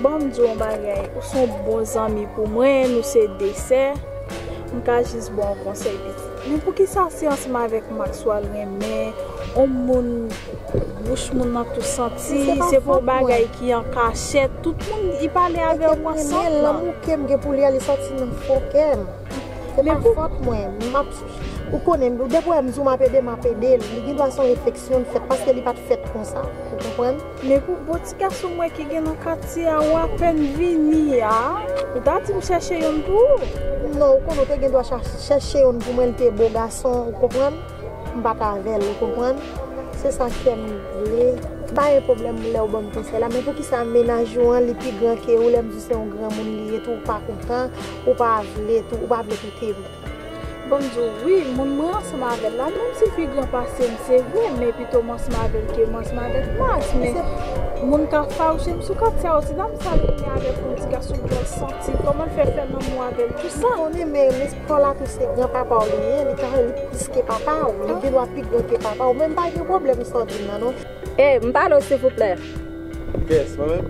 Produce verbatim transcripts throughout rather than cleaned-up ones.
Ban m di w yon bagay, ou se yon bon zanmi pou mwen, nou se de sè. M ka jis ba w yon konsèy pitit. Men poukisa se ansanm avèk Maxwell renmen yon moun, bouch moun nan tou santi, se pou yon bagay ki an kachèt, tout moun li pale avè w ansanm nan. Lanmou ke m gen pou li a, li soti nan fon kè m. Se pa fòt mwen. M ap, ou konnen, depi w wè m di w m ap ede, m ap ede l. Li gen dwa se yon refleksyon l fèt, paske li pa t fèt konsa. Ou konprann? Men pou bon ti gason mwen ki gen nan katye a, ou apèn vini a, ou ta di m chèche youn pou ou. Non, ou konnen ou te gen dwa cha-, chèche youn pou mwen, li te bo gason, ou konprann? M pa t avè l, ou konprann? Se sa kè m vle. Pa gen pwoblèm lè w ban m konsèy la, men poukisa mennaj ou an, li pi gran ke ou, lè m di se yon granmoun li ye tou, ou pa kontan, ou pa vle tou, ou pa vle koute m? Bon, m di w, wi, moun mwen ansanm avè l la, menm si l pi gran pase m, se vre, men pito m ansanm avè l ke m ansanm avèk Max, men moun ka fawouche m sou katye a, ti dam sa vini avèk yon ti gason djòl santi, kòman l fè fè lanmou avè l, tou sa. Konnen, men, men Paul la tou se gran papa w li ye, li ka, li plis ke papa w, li gen dwa pi gran ke papa w, men m pa gen pwoblèm sa w di m nan, non. Ey, m pale w, silvouplè. Yes, mwen menm.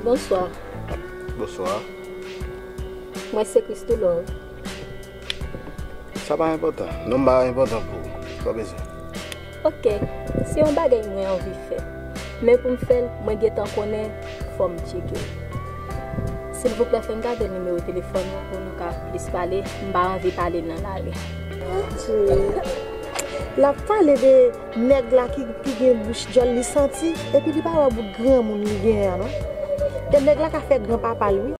Bonswa. Bonswa. Mwen se Christoo Love. Sa pa enpòtan. Non m pa enpòtan pou ou. Sa w bezwen? Ok. Se yon bagay mwen anvi fè. Men pou m fè l, mwen gentan konnen fò m tcheke w. Silvouplè, fè m gade nimewo telefòn ou pou nou ka plis pale. M pa anvi pale nan lari. Adje. L ap pale de nèg la ki, ki gen bouch djòl li santi, epi li pa wè bout granmoun li genyen an, non. E nèg la ka fè granpapa l, wi.